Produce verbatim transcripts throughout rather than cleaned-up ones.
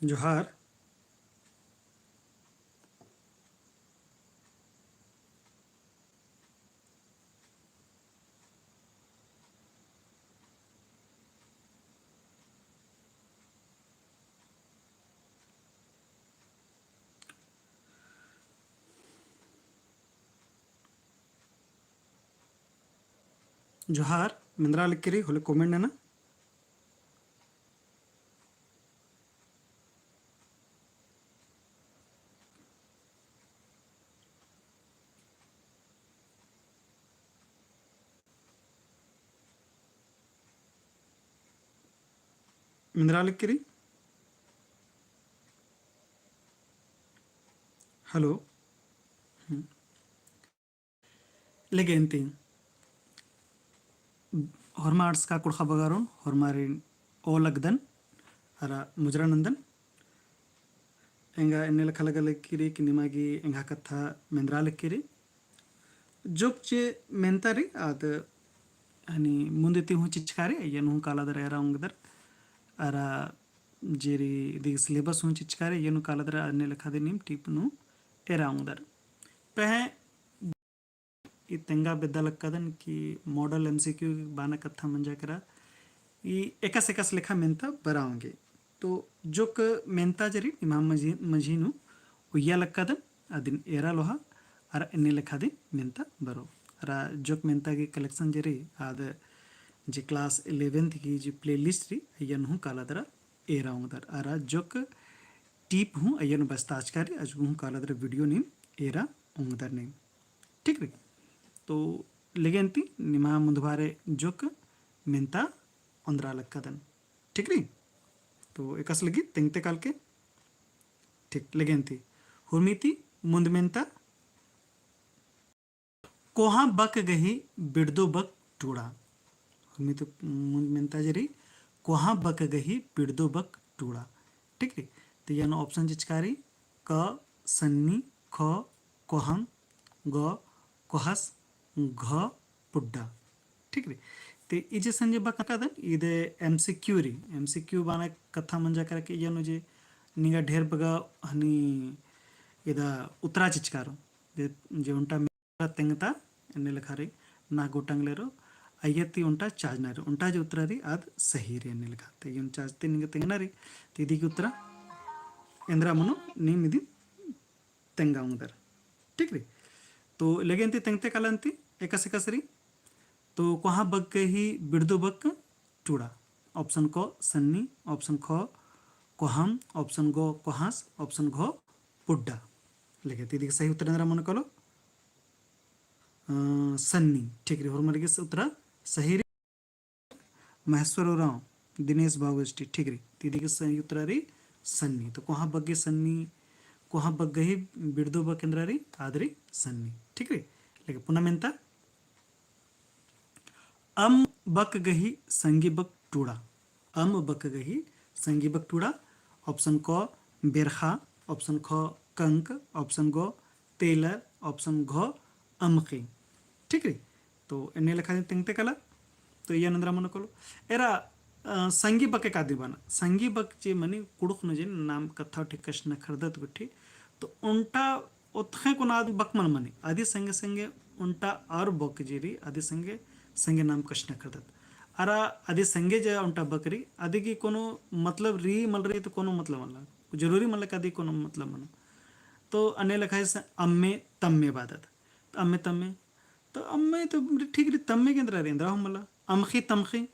जोहार। जोहार, मेंदरा लगी रई, होले comment नना। मेंदरा लगी रई। Hello। हम्म। लेगे अन्ती होरमा अंड़सका कुँड़ुख़ बगारोन, होरमारिन ओलगदन, अरा मुजरा नन्दन। एंगा एन्ने लेखा लगा लगी रई कि निमा गे एंग्है कत्था मेंदरा लगी रई। जोक जे मेन्ता रई आद हनी मुन्द ती हूँ चिचका रई, अइय्या नू हूँ काला दरा एरा ओंगदर। अरा जे रई इदी syllabus हूँ चिचका रई, अइय्या नू काला दरा एन्ने लेखा दिम टीप नू एरा ओंगदर। पहें ई तेंगा बेद्दा लक्कादन कि model MCQ बाना कत्था मंजा केरा, ई एकासे एकासे लेखा मेन्ता बरआ ओंगे। तो जोक मेन्ता जे रई निम्है मझी, मझी नू उइया लक्कादन, अदिन एरा लोहा, अरा एन्ने लेखा दिम मेन्ता बरओ। अरा जोक मेन्ता गे collection जे रई, आद जे class eleventh गे जे playlist रई, अइय्या नू हूँ काला दरा एरा ओंगदर। अरा जोक टीप हूँ अइय्या नू बस्ताचका रई, अजगु हूँ काला दरा video नीम एरा ओंगदर नीम। ठीक रई। तो लेगे अन्ती निम्है मुन्दभारे जोक मेन्ता ओन्द्रा लक्कादन। ठीक रई। तो एकासे लगी तेंगते कालके। ठीक, लेगे अन्ती। हुरमी ती मुन्द मेन्ता। कोहाँ बक गही बिड़दो बक टूड़ा। हुरमी ती मुन्द मेन्ता जे रई, कोहाँ बक गही बिड़दो बक टूड़ा। ठीक रई। तो अइय्या नू option चिचका रई, क सन्नी, ख कोहम, ग कोहस, घ पुड्डा। ठीक रई। ते ई जे संगे बक कादन, इदे MCQ रई, MCQ बाना कत्था मंजा केरा कि अइय्या नू जे निंगा ढेर बग्गे हनी इदा उत्तरा चिचका रओ, जे, जे ओन्टा तेंगता, एन्ने लेखा रई, ना गोटंगले रओ, अइय्या ती ओन्टा चाजना रई, ओन्टा जे उत्तरा रई, आद सही रई, एन्ने लेखा। ते अइय्या नू चाजते निंगा तेंगना रई, ते इदी गही उत्तरा एन्द्रा मनो, नीम इदी तेंगा ओंगदर। ठीक रई। तो लेगे अन्ती तेंगते काला अन्ती, एकासे एकासे रई। तो कोहाँ बक गही बिड़दो बक टूड़ा। Option क सन्नी, option ख कोहम, option ग कोहास, option घ पुड्डा। लेगे ती इदी गही सही उत्तरा एन्द्रा मनो कालो? अ, सन्नी। ठीक रई, होरमर गे उत्तरा सही रई। महेश्वर उराँव, दिनेश बाबू ST, ठीक रई। ती इदी गही सही उत्तरा रई सन्नी। तो कोहाँ बक गही सन्नी, कोहाँ बक गही बिड़दो बक एन्द्रा रई, आद रई सन्नी। ठीक रई। लेगे पुना मेन्ता। अम्म बक गही संगी बक टूड़ा। अम्म बक गही संगी बक टूड़ा। Option क बेरखा, option ख कंक, option ग तेलर, option घ अमखी। ठीक रई। तो एन्ने लेखा दिम तेंगते काला। तो अइय्या नू एन्द्रा मनो कालो। एरा, अ, संगी बक एकाद दिम बअना। संगी बक जे मनी कुँड़ुख़ नू जे नाम कत्था ठीक कछनखरदत गुट्ठी। तो ओन्टा ओतख़ें कोनो आद बक मल मनी। अदी संगे संगे ओन्टा अउर बक जे रई, अदी संगे संगे नाम कछनखरदत। अरा अदी संगे जे ओन्टा बक रई, अदी गही कोनो मतलब रई मल रई तो कोनो मतलब मल्ला। जरूरी मल्ला कि अदी कोनो मतलब मनो। तो एन्ने लेखा से अम्मे तम्मे बअदत। तो अम्मे तम्मे। तो अम्मे तो ठीक रई, तम्मे गे एन्द्रा रई, एन्द्रा हूँ मल्ला। अमखी तमखी।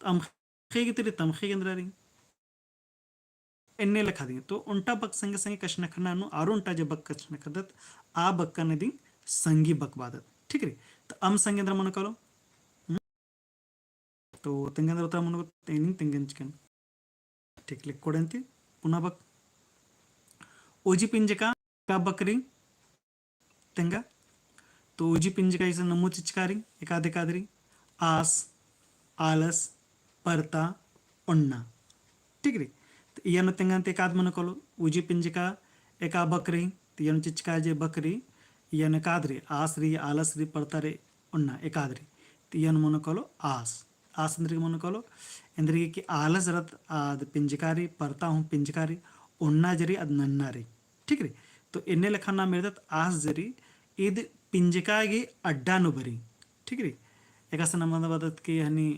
तो अमखी गे तो रई, तमखी गे एन्द्रा रई। एन्ने लेखा दिम। तो ओन्टा बक संगे संगे कछनखरना नू आरो ओन्टा जे बक कछनखरदत, आ बक्कन दिम संगी बक बअदत। ठीक रई। तो अम्म संगे एन्द्रा मनो कालो। हम्म? तो तेंगा एन्द्रा उत्तरा मनो कालो, तेंगन चिकन। ठीक, लेकोड़ेन ती पुना बक। ओजी पिंजका का बक रई तेंगा। तो ओजी पिंजका इसन नमू चिचका रई, एकाद एकाद रई, आस, आलस, परता, ओन्ना। ठीक रई। तो इय्या नू तेंगन ती एकाद मनो कालो, ओजी पिंजका एका बक रई, तो इय्या नू चिचका जे बक रई, इय्या नू एकाद रई, आस रई, आलस रई, परता रई, ओन्ना, एकाद रई। तो इय्या नू मनो कालो आस। आस एन्देरगे मनो कालो, एन्देरगे कि आलस रअदत आद पिंजका रई, परता हूँ पिंजका रई, ओन्ना जे रई आद नन्ना रई। ठीक रई? तो एन्ने लेखा नाम एरदत आस जे रई, ईद पिंजका गे अड्डा नू बरई। ठीक रई? एकासे नाम बअदत कि हनी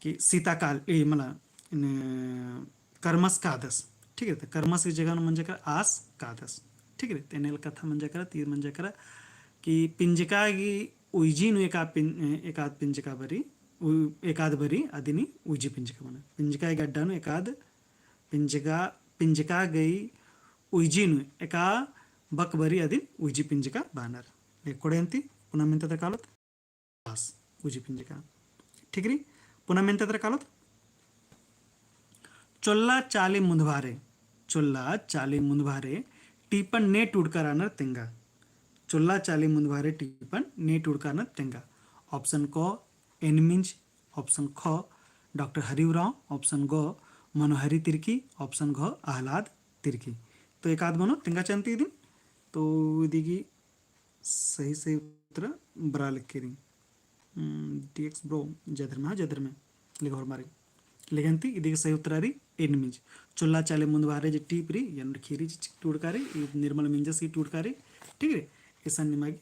कि सीताकाल, ए, मला, न, करमस कादस। ठीक रई? तो करमस की जगह नू मंजा केरा आस कादस। ठीक रई? तो एन्ने लेखा कत्था मंजा केरा, ती मंजा केरा कि पिंजका गे उइजी नू एका पिं-, एकाद पिंजका बरई, उ-, एकाद बरई, अदिन उइजी पिंजका मना। पिंजका गे अड्डा नू एकाद पिंजका, पिंजका गही उइजी नू एका बक बरई अदिन उइजी पिंजका बअनर। ले कोड़े अन्ती पुना मेन्ता तरा कालोत आस, उइजी पिंजका। ठीक रई? पुना मेन्ता तरा कालोत। चोल्ला चाली मुन्दभारे, चोल्ला चाली मुन्दभारे टीपन ने टूड़का रअनर तेंगा। चोल्ला चाली मुन्दभारे टीपन ने टूड़का रअनर तेंगा। Option क एन मिंज, option ख डॉक्टर हरि उराँव, option ग मनोहरी तिर्की, option घ आह्लाद तिर्की। तो एकाद मनो तेंगा चन्ती इदिन। तो इदी गही सही, सही उत्तर बरआ लगी रई। हम्म, D X bro, जय धर्मे, हाँ, जय धर्मे। लेकिन होरमारी। लेकिन ती इदी गही सही उत्तर रई एन मिंज। चोल्ला चाली मुन्दभारे जे टीप रई, यानी ख़ीरी जे टूड़का रई, ई निर्मल मिंजस गही टूड़का रई। ठीक रई? इसन निमा गे,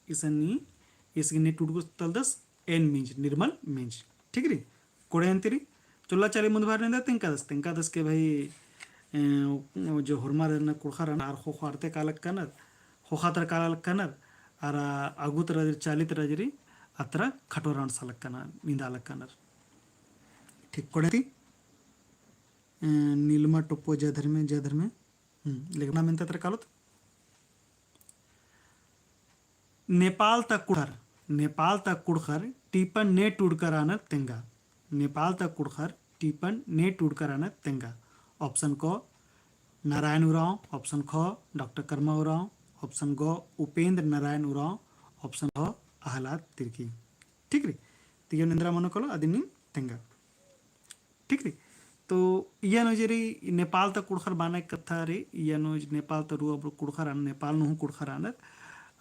इसन नी, इसन गे ने टूड़कस तलदस एन मिंज, निर्मल मिंज। ठीक रई? कोड़े अन्ती रई, चोल्ला चाली मुन्दभारे ने दा तेंकादस, तेंकादस के भाई, ए, जो होरमार रअनर कुँड़ुख़र रअनर, आर ख़ोख़ा रअदत काला लक्कनर, ख़ोख़ा तरा काला लक्कनर, आर अगु तरा जे रई, चाली तरा जे रई, अतरा खटोरा ओंडसा लक्कनर, निंदा लक्कनर। ठीक, कोड़े अन्ती, ए, नीलमा टोप्पो जय धर्मे, जय धर्मे। हम्म, लेकिन पुना मेन्ता तरा कालोत। नेपाल ता कुँड़ुख़र, नेपाल ता कुँड़ुख़र टीपन ने टूड़का रअनर तेंगा। नेपाल ता कुँड़ुख़र टीपन ने टूड़का रअनर तेंगा। Option क नारायण उराँव, option ख डॉक्टर कर्मा उराँव, option ग उपेंद्र नारायण उराँव, option घ आह्लाद तिर्की। ठीक रई? तो इय्या नू एन्दरा मनो कालो अदिन नीम तेंगा। ठीक रई? तो इय्या नू जे रई नेपाल ता कुँड़ुख़र बअना कत्था रई, इय्या नू नेपाल ता रई अबड़ो कुँड़ुख़र रअनर, नेपाल नू हूँ कुँड़ुख़र रअनर।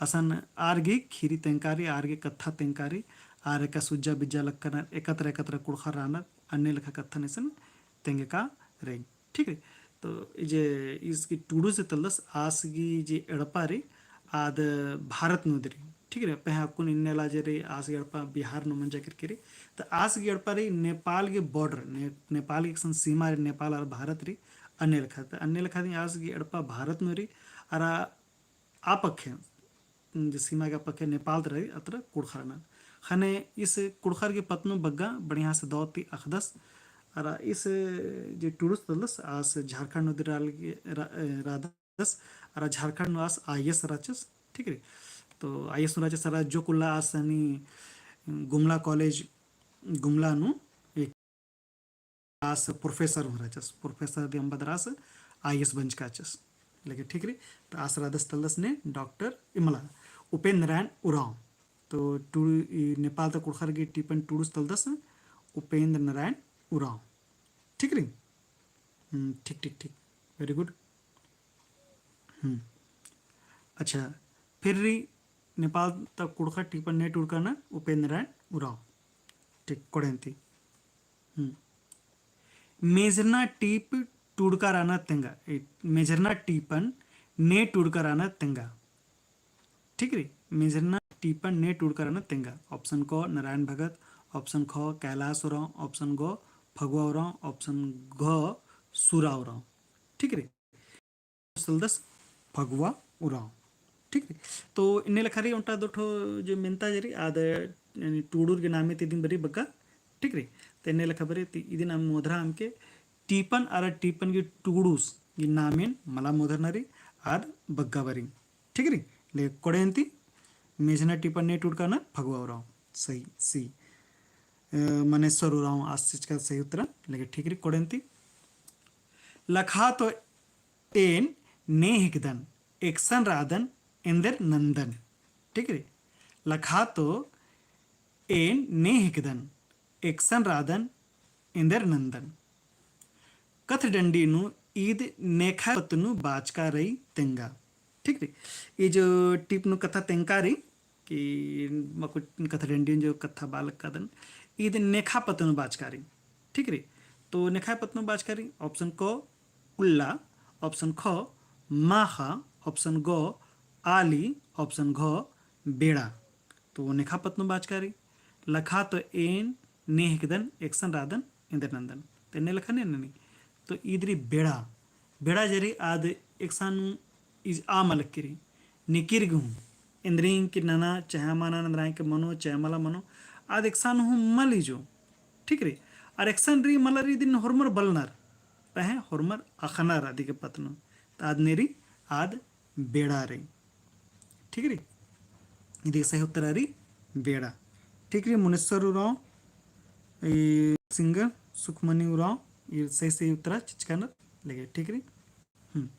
असन आर गही ख़ीरी तेंका रई, आर गही कत्था तेंका रई, आर एकासे उज्जा बिज्जा लक्कनर, एकतरा एकतरा कुँड़ुख़र रअनर, अन्ने लेखा कत्थन इसन तेंगका रई। ठीक रई? तो ई जे ईस गही टूड़ुस जे तलदस, आस गही जे एड़पा रई, आद भारत नू रई। ठीक रई? पहें अक्कुन इन्नेला जे रई, आस गही एड़पा बिहार नू मंजा केरकी रई। तो आस गही एड़पा रई नेपाल गही border, ने-, नेपाल गही एकसन सीमा रई, नेपाल अरा भारत रई, अन्ने लेखा। तो अन्ने लेखा दिम आस गही एड़पा भारत नू रई, अरा आ पक्खे, जे सीमा गे आ पक्खे नेपाल तरा रई, अतरा कुँड़ुख़र रअनर। ख़ने ईस कुँड़ुख़र गही पत्त नू बग्गे बढ़िया से दौ ती अख़दस। अरा ईस जे टूड़ुस तलदस, आस झारखंड नू दिम रआ लगी, रा-, ए, रअदस, अरा झारखंड नू आस IAS रहचस, ठीक रई। तो IAS नू रहचस, अरा जो कुल्ला आस हनी गुमला college, गुमला नू आस professor हूँ रहचस, professor दिम बअदर आस IAS बंचका रहचस। लेकिन ठीक रई, तो आस रअदस तलदस ने डॉक्टर इमला उपेंद्र नारायण उराँव। तो टू-, ई नेपाल ता कुँड़ुख़र गही टीपन टूड़ुस तलदस उपेंद्र नारायण उराँव। ठीक रई? हम्म, ठीक, ठीक, ठीक। Very good। हम्म। अच्छा, फिर रई नेपाल ता कुँड़ुख़र टीपन ने टूड़का रअनर उपेंद्र नारायण उराँव। ठीक, कोड़े अन्ती। हम्म। मेझरना टीप टूड़का रअनर तेंगा। ए, मेझरना टीपन ने टूड़का रअनर तेंगा। ठीक रई? मेझरना टीपन ने टूड़का रअनर तेंगा। Option क नारायण भगत, option ख कैलाश उराँव, option ग फगुआ उराँव, option घ सुरा उराँव। ठीक रई? तलदस फगुआ उराँव। ठीक रई? तो एन्ने लेखा रई ओन्टा दो ठो जो मेन्ता जे रई, आद, यानी टूड़ुर गही नामे ती इदिन बरई बग्गे। ठीक रई? तो एन्ने लेखा बरई ती इदिन अम्म मोधरा अमके टीपन अरा टीपन गही टूड़ुस गही नामेन मला मोधरना रई, आद बग्गे बरई। ठीक रई? ले कोड़े अन्ती मेझरना टीपन ने टूड़का रअनर फगुआ उराँव। सही, C। अ, मनेश्वर उराँव आस चिचका सही उत्तर। लेकिन ठीक रई, कोड़े अन्ती। लखा तो एन ने हिकदन, एकसन रअदन एन्देर नन्दन। ठीक रई? लखा तो एन ने हिकदन, एकसन रअदन एन्देर नन्दन। कत्थडंडी नू ईद नेखय पत्त नू बाचका रई तेंगा। ठीक रई? ई जो टीप नू कत्था तेंका रई, कि मकुट कत्थडंडी जो कत्था बआ लक्कादन, ईद नेखा पत्त नू बाचका रई। ठीक रई? तो नेखा पत्त नू बाचका रई, option क उल्ला, option ख माखा, option ग आली, option घ बेड़ा। तो नेखा पत्त नू बाचका रई। लखा तो एन ने हिकदन एकसन रअदन एन्देर नन्दन। तो एन्ने लखा ने ननी। तो ईद रई बेड़ा। बेड़ा जे रई आद एकसन नू इज आ मलक की रई। निकिर गे हूँ। एन्देरिन की नना चहे मना एन्देरिन की मनो चहे मला मनो। आद एकसन हूँ मल इजो। ठीक रई। अरा एकसन रई मला रई इदिन होरमर बलनर। पहें होरमर अख़नर अदी गे पत्त नू। तो आद ने रई आद बेड़ा रई। ठीक रई? इदी सही उत्तर रई बेड़ा। ठीक रई, मुनेसर उराँव, ई सिंगर सुखमनी उराँव, ई सही, सही उत्तर चिचकनर लगे। ठीक रई? हम्म।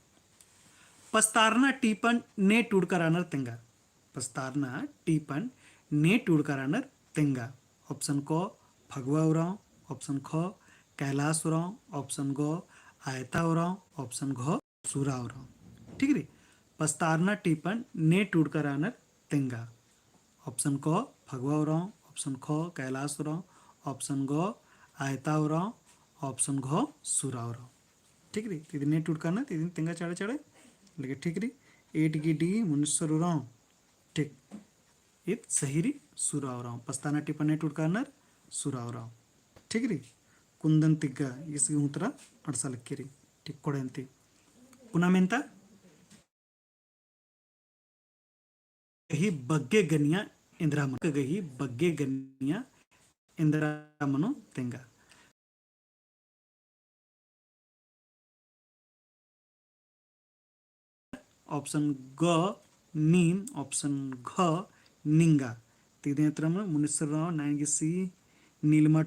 पस्तारना टीपन ने टूड़का रअनर तेंगा। पस्तारना टीपन ने टूड़का रअनर तेंगा। Option क फगुआ उराँव, option ख कैलाश उराँव, option ग आयता उराँव, option घ सुरा उराँव। ठीक रई? पस्तारना टीपन ने टूड़का रअनर तेंगा। Option क फगुआ उराँव, option ख कैलाश उराँव, option ग आयता उराँव, option घ सुरा उराँव। ठीक रई? तो इदिन ने टूड़का रअनर, तो इदिन तेंगा चाड़े चाड़े लगे। ठीक रई? Eight गी D मुनेसर उराँव। ठीक। ईद सही रई सुरा उराँव। पस्तारना टीपन ने टूड़का रअनर सुरा उराँव। ठीक रई? कुन्दन तिग्गा, ईस गे हूँ उत्तरा अंड़सा लक्की रई। ठीक, कोड़ेन्ती। पुना मेन्ता गही बग्गे गनिया एन्दरा मनो, गही बग्गे गनिया एन्दरा मनो तेंगा। Option ग नीन, option घ निंगा। तिदे एन्दरा मनो मुनेसर उराँव, nine गी C नीलमा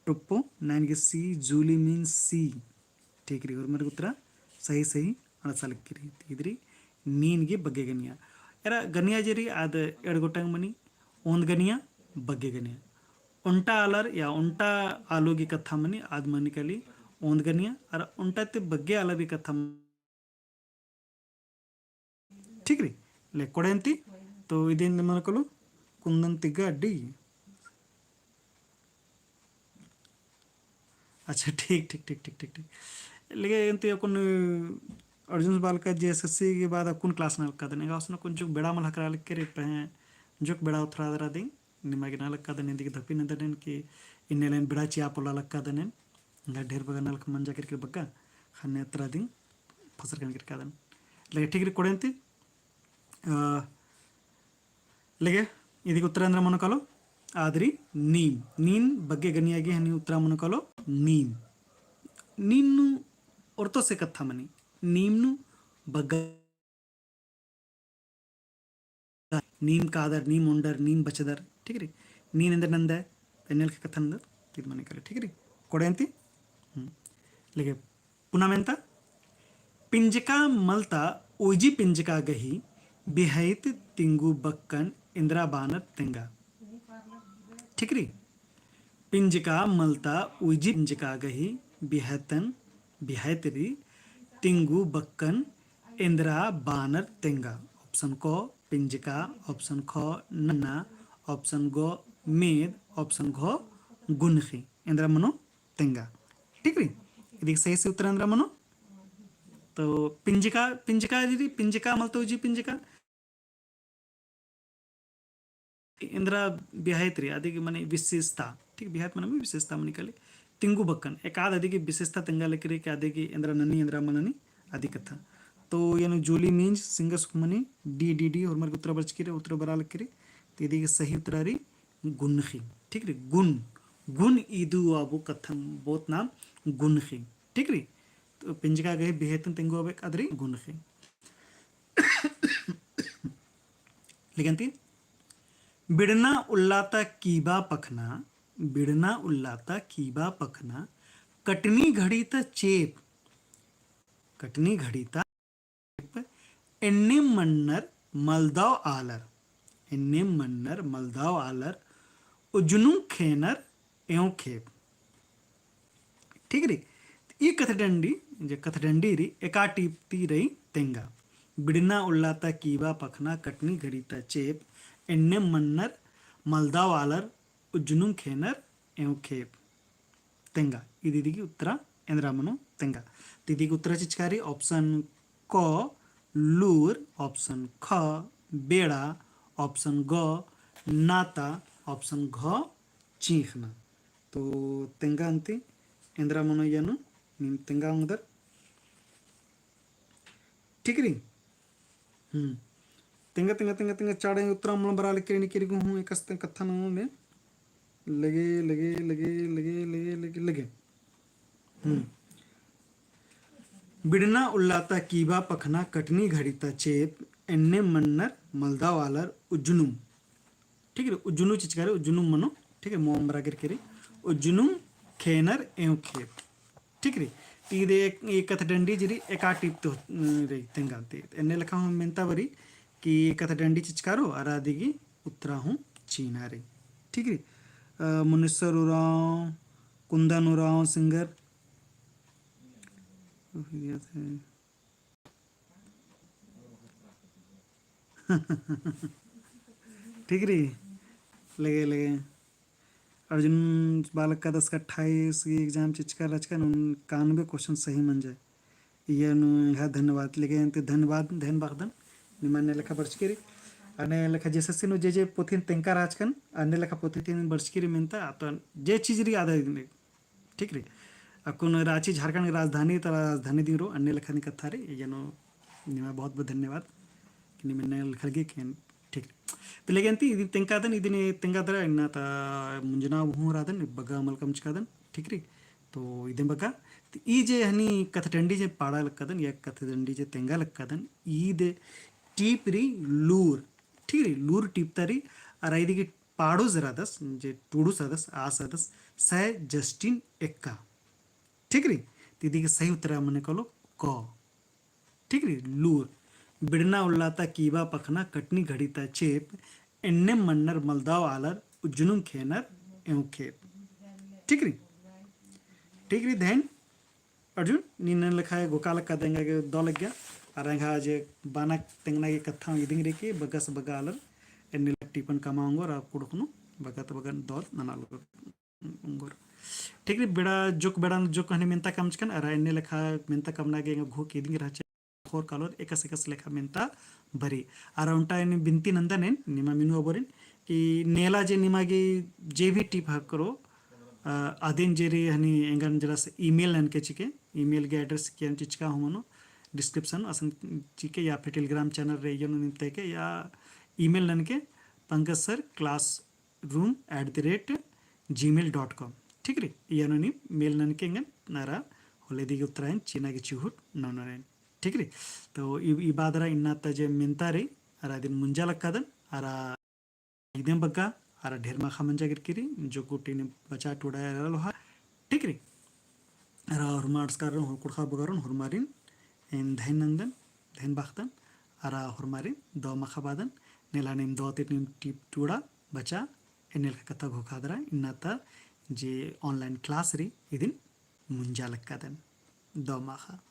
टोप्पो, nine गी C, जूली means sea। ठीक रई, होरमर गे उत्तरा सही सही अंड़सा लक्की रई। ती इद रई नीन गे बग्गे गनिया। एरा गनिया जे रई आद एंड़ गोटंग मनी, ओन्द गनिया, बग्गे गनिया। ओन्टा आलर या ओन्टा आलर गे कत्था मनी, आद मनी काली ओन्द गनिया, अरा ओन्टा ती बग्गे आलर गे कत्था ठीक रई, ले कोड़ेन्ती, तो इदिन मनो कालो कुन्दन तिग्गा D। अच्छा, ठीक, ठीक। लेकिन एन्ती अक्कुन अर्जुन बालका JSSC के बाद अक्कुन class नना लक्कादन, एंगा ओसन अक्कुन जोक बेड़ा मल हकरा लक्की रई, पहें जोक बेड़ा उथरा दरा दिंग। निमा गे नना लक्कादन, इदी गे धपिन एन्देर नन कि इन्ने लेन बेड़ा चिआ पोल्ला लक्कादन एन। एंगा ढेर बग्गे नलख मंजा केरकी बग्गे, ख़ने अत्रा दिंग फसरकन केरकादन। लगे ठीक रई कोड़ेन्ती। अ, लगे, इदी गे उत्तरा एन्दरा मनो कालो, आद रई नीम। नीन बग्गे गनिया गे हनी उत्तरा मनो कालो, नीम। नीन नू ओरतो से कत्था मनी, नीम नू बग्गा नीम कादर, नीम ओन्डर, नीम बचदर, ठीक रई? नीन एन्देर नन्दय, एन्ने लेखे कत्था नन्दत, तिद मनी काली, ठीक रई? कोड़ेन्ती? हम्म। लगे, पुना मेन्ता, पिंजका मलता उइजी पिंजका गही, बिहइत तिंगु बक्कन एन्दरा बानर तेंगा। ठीक रई? पिंजका मलता उइजी पिंजका गही बिहतन, बिहत रई तिंगु बक्कन एन्दरा बानर तेंगा। Option क पिंजका, option ख नन्ना, option ग मेद, option घ गुनखी। एन्दरा मनो तेंगा। ठीक रई? इदी गे सही से उत्तर एन्दरा मनो। तो पिंजका, पिंजका रई, पिंजका मलता उइजी पिंजका। एन्दरा बिहइत रई, अदी गे मने विशेषता, ठीक, बिहइत मने विशेषता मनी काली। तिंगु बक्कन, एकाद अदी गे विशेषता तेंगा लक्की रई कि अदी गे एन्दरा ननी, एन्दरा मल ननी, अदी कत्था। तो एन जूली means singer Sukhmani, D, D, D, होरमर गे उत्तरा बरचकी रई, उत्तरा बरआ लक्की रई। तो इदी गे सही उत्तरा रई गुनखी, ठीक रई, गुन, गुन इदु आबो कत्थन बोत नाम गुनखी, ठीक रई। तो पिंजका गही बिहतन तिंगु बक्कन अद रई गुनखी। लेकिन ती, बिड़ना उल्ला ता कीबा पखना, बिड़ना उल्ला ता कीबा पखना, कटनी घड़ी ता चेंप, कटनी घड़ी ता चेंप, एन्नेम मन्नर मलदव आलर, एन्नेम मन्नर मलदव आलर, उज्जुनुम खेनर एंव खेप। ठीक रई? ई कथडंडी, जे कथडंडी रई, एका टीप ती रई तेंगा। बिड़ना उल्ला ता कीबा पखना कटनी घड़ी ता चेंप, एन्नेम मन्नर मलदव आलर उज्जुनुम खेनर एंव खेप। तेंगा। इदी दिगी उत्तरा एन्दरा मनो तेंगा। तो इदी गी उत्तरा चिचकारी option क लूर, option ख बेड़ा, option ग नाता, option घ चींख़ना। तो तेंगा अन्ती एन्दरा मनो इय्या नू नीम तेंगा ओंगदर। ठीक रई? हम्म। तेंगा, तेंगा, तेंगा, तेंगा, चाड़े उत्तरा मलम बरा लेके नी केरी गो हूँ, एकस तें कत्था नू में। लगे, लगे, लगे। हम्म। बिड़ना उल्ला ता कीबा पखना कटनी घड़ी ता चेप, एन्ने मन्नर मलदव आलर उज्जुनुम। ठीक रई, उज्जुनु चिचकारी, उज्जुनुम मनो, ठीक रई, मोम बरा केरकी रई, उज्जुनुम खेनर एंव खेप। ठीक रई, तो इदे एक, एक कत्थ डंडी जे रई, एका टीप तो, अ, रई, तेंगा ते। एन्ने लेखा हूँ मेन्ता बरई कि कत्थ डंडी चिचकारो, अरा अदी गी उत्तरा हूँ चीना रई। ठीक रई, अ, मुनेसर उराँव, कुन्दन उराँव singer। ठीक रई, लगे, लगे। अर्जुन बालक का दस का अट्ठाईस की exam चिचका रहचका, उन कानबे question सही मंजा। इय्या नू एंग्है धन्यवाद लगे, अन्ती धन्यवाद, धैन बअदन, निमा अन्ने लेखा बरचकी रई। अन्ने लेखा JSSC नू जे जे पोथिन तेंगका रहचकन, अन्ने लेखा पोथिन बरचकी रई मेन्ता, तो जे चीज रई आदा ठीक रई। अक्कुन राँची झारखंड की राजधानी, ता राजधानी दिम रओ, अन्ने लेखा नी कत्था रई, इय्या नू निमा बहुत बहुत धन्यवाद। कि निम एन्ने लेखा लगी कि ठीक रई। तो लगे अन्ती इदिन तेंगादन, इदिन तेंगादरा इन्ना ता मुंजना हूँ रअदन, बग्गा मलकम चिचकादन, ठीक रई। तो इदिन बग्गा, तो ई जे हनी कत्थ डंडी जे पाड़ा लक्कादन, या कत्थ डंडी जे तेंगा लक्कादन, ईद टीप रई लूर, ठीक रई, लूर टीप ता रई, अरा इदी गी पाड़ो जे रअदस, जे टूड़ुस रअदस, आस रअदस, सै जस्टिन एक्का। ठीक रई? तो इदी गी सही उत्तरा मने कालो क। ठीक रई? लूर। बिड़ना उल्ला ता कीबा पखना कटनी घड़ी ता चेप, एन्ने मन्नर मलदव आलर उज्जुनुम खेनर एंव खेप। ठीक रई? ठीक रई, धैन। अर्जुन, नीन एन्ने लेखा घोखा लक्कादन एंगा गे दौ लग्गिया, अरा एंग्है जे बाना तेंगना गे कत्था इदिंग रई कि बग्गस बग्गा आलर एन्ने लेखा टीपन कमआ ओंगोर, अरा कुँड़ुख़ नू बग्गत बग्गन दौ नना ओंगोर। ठीक रई, बेड़ा जोक, बेड़ा जोक हनी मेन्ता कमचकन, अरा एन्ने लेखा मेन्ता कमना गे एंगा घोख इदिंग रहचा। ख़ोर कालोर एकस एकस लेखा मेन्ता बरई। अरा ओन्टा एन बिनती नन्दन एन, निमा मिनु अबोरिन, कि नेला जे निमा गे जे भी टीप हकरो, अ, अदिन जे रई हनी एंगन जरा से email ननके चिके, email गे address के चिचका हूँ मनो, description असन चिके, या फिर Telegram channel रई इय्या नू नीम तइके, या email ननके Pankaj sir class room at the rate gmail dot com। ठीक रई, इय्या नू नीम mail ननके एंगन, अरा होले इदी गी उत्तरा एन चिअना गे चिहुट ननोन एन। ठीक रई, तो ई, ई बअदरा इन्ना ता जे मेन्ता रई, अरा इदिन मुंजा लक्कादन, अरा इदिन बग्गा, अरा ढेर माखा मंजा केरकी रई, जो गूटी नीम बचा टूड़ा एरा लोहा, ठीक रई। अरा होरमा अंड़सकारोन, होर कुँड़ुख़ बग्गारोन, होरमारिन एन धैन नन्दन, धैन बअदन, अरा होरमारिन दौ माखा बअदन, नेला नीम दौ ती नीम टीप टूड़ा बचा, एन्ने लेखा कत्था घोखादरा, इन्ना ता जे online class रई, इदिन मुंजा लक्कादन। दौ माखा।